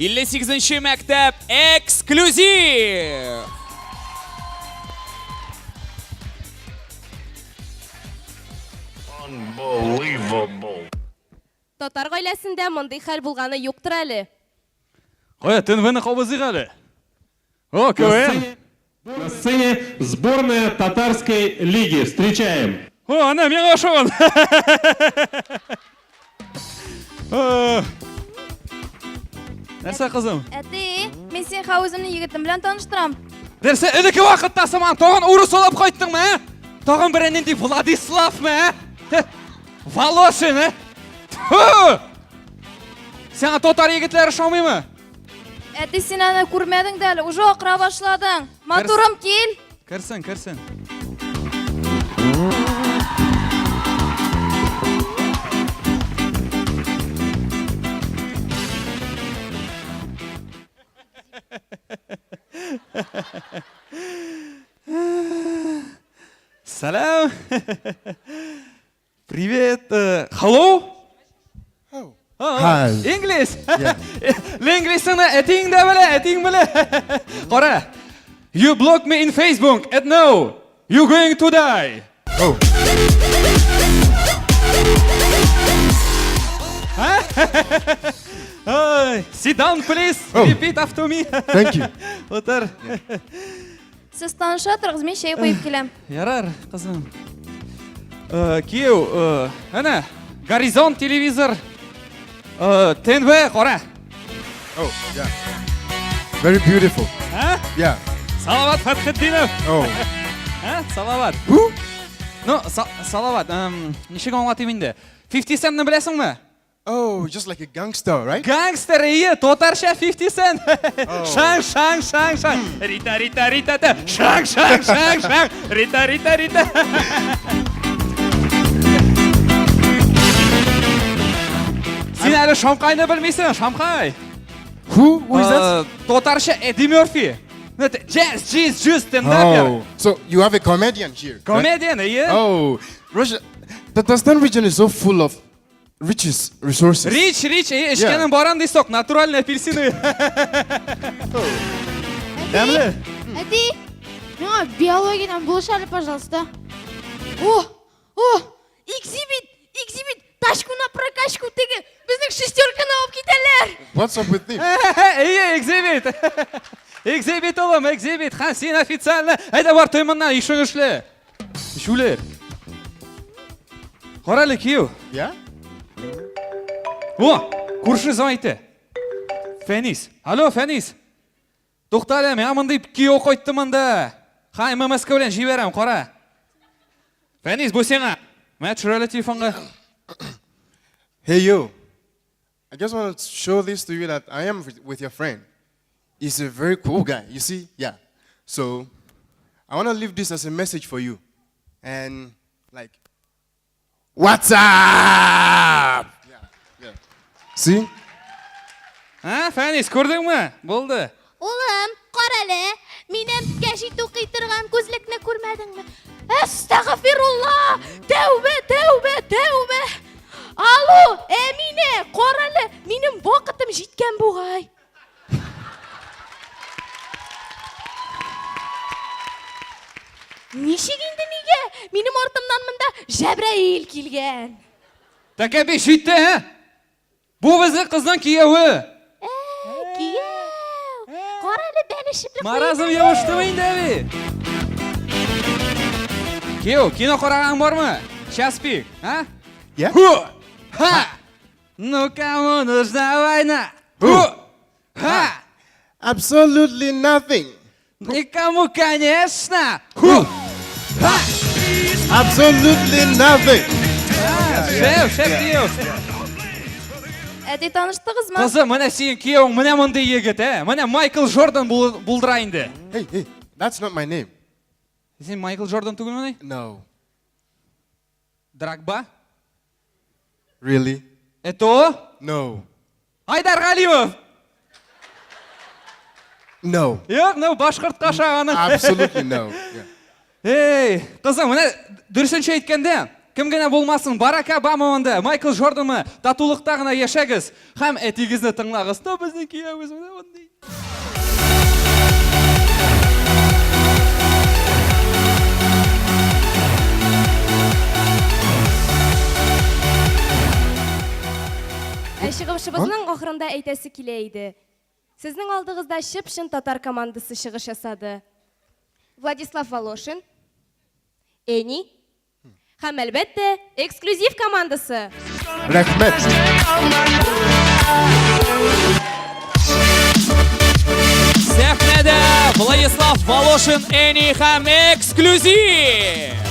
58 нче мәктәп эксклюзив! Unbelievable. Татар гаиләсендә мондый хәл булганы юктыр әле. Кая, ТНВны кабызыйк әле. О, КВН! На сцене сборная Татарской лиги. Встречаем! О, ана, миңа ошаган. Нәрсә, кызым? Әти, мин сине хәзер үземнең егетем белән таныштырам. Нәрсә, элекке вакытта сыман тагын урыс алып кайттыңмы, ә? Тагын берәр нинди Владиславмы, ә? Волошин, ә? Тфу! Сиңа татар егетләре ошамыймы? Әти, син аны күрмәдең дә әле, уже акыра башладың. Матурым, кил. Керсен, керсен. Сәлам. Привет. Hello? Oh. Hi. English. Yeah. Инглизсеңне әтиең дә белә, әтиең белә. Кара. You block me in Facebook and now you going to die. Oh. Ай, sit down, please. Oh. Repeat after me. Thank you. Утыр. Сез таныша торыгыз, мин чәй куеп киләм. Ярар, кызым. Кияү, әнә, Горизонт телевизор, ТНВ, кара. Oh, yeah. Very beautiful. А? Yeah. Салават Фәтхетдинов. Oh. А? Салават. Who? Ну, Салават, ничек аңлатыйм инде? 50 Centны беләсеңме? Oh, just like a gangster, right? Гангстер, ие, татарча 50 Cent. Шаң, шаң, шаң, шаң. Рита, Рита, Рита, та. Шаң, шаң, шаң, шаң. Рита, Рита, Рита. Син әле Шамкайны белмисең, Шамкай. Who? Who is that? Татарча Эдди Мерфи. Джаз, джиз, джиз, стендапер. Oh, so you have a comedian here. Right? Комедиан, ие. Oh, Russia, the Tatarstan region is so full of riches, resources. Rich, rich, ие, эчкәнең баран ди сок, натуральный апельсины. Тәмле. Әти, миңа биологиядән булыш әле, пожалуйста. О, о, экзибит, экзибит, тачку на прокачку теге, безнең шестерканы алып китәләр. What's up with him? Әйе, экзибит. Экзибит, улым, экзибит. Һәм син официально. Әйдә бар, той моннан, ишең эшле. Җүләр. Кара әле, кияү. Yeah? О, күрше звонит итә. Фәнис. Алло, Фәнис. Тукта әле, миңа мондый кияү кайтты монда. Ха, ММС белән җибәрәм, кара. Фәнис, бу сиңа. Менә төшер әле телефонга. Hey, yo. I just want to show this to you that I am with your friend. He's a very cool guy, you see? Yeah. So, I want to leave this as a message for you. And, like, what's up? Yeah. See? Ха, Фәнис, күрдеңме? Булды. Улым, кара әле, минем гәҗит укый торган күзлекне күрмәдеңме? Әстәгъфирулла! Тәүбә, тәүбә, тәүбә! Алло, Әминә, кара әле, минем вакытым җиткән бугай. Ничек инде нигә? Минем артымнан монда Җәбраил килгән. Тәкәбби җитте, ә? Бу безнең кызның кияве. Ә, кияү. Кара әле бәлешемне Маразм ябыштымы инде, әби? Кияү, кино караган бармы? Час пик, а? Yeah? Ху! Ха! Ну кому нужна война? Ху! Ха! Absolutely nothing. Никому, конечно! Ху! Ха! Absolutely nothing. Шәп, шәп кияү. Әти, таныштыгызмы? Кызым, менә синең киявең менә мондый егет, ә? Менә Майкл Джордан булдыра инде. Hey, hey, that's not my name. Син Майкл Джордан түгелмени? No. Драгба? Really? Это? No. Айдар Галимов! No. Юк, ну башкортка ошаганы. Absolutely no. Yeah. Эй, кызым, менә дөресенчә әйткәндә, Кем генә булмасын, Барак Обама монда, Майкл Джорданмы, татулыкта гына яшәгез һәм әтигезне тыңлагыз. Ну, безнең киявебез менә мондый. Ә чыгышыбызның ахырында әйтәсе килә иде. Сезнең алдыгызда чып-чын татар командасы чыгыш ясады. Владислав Волошин, Эни һәм, әлбәттә, Эксклюзив командасы. Рәхмәт. Сәхнәдә Владислав Волошин, Эни һәм Эксклюзив!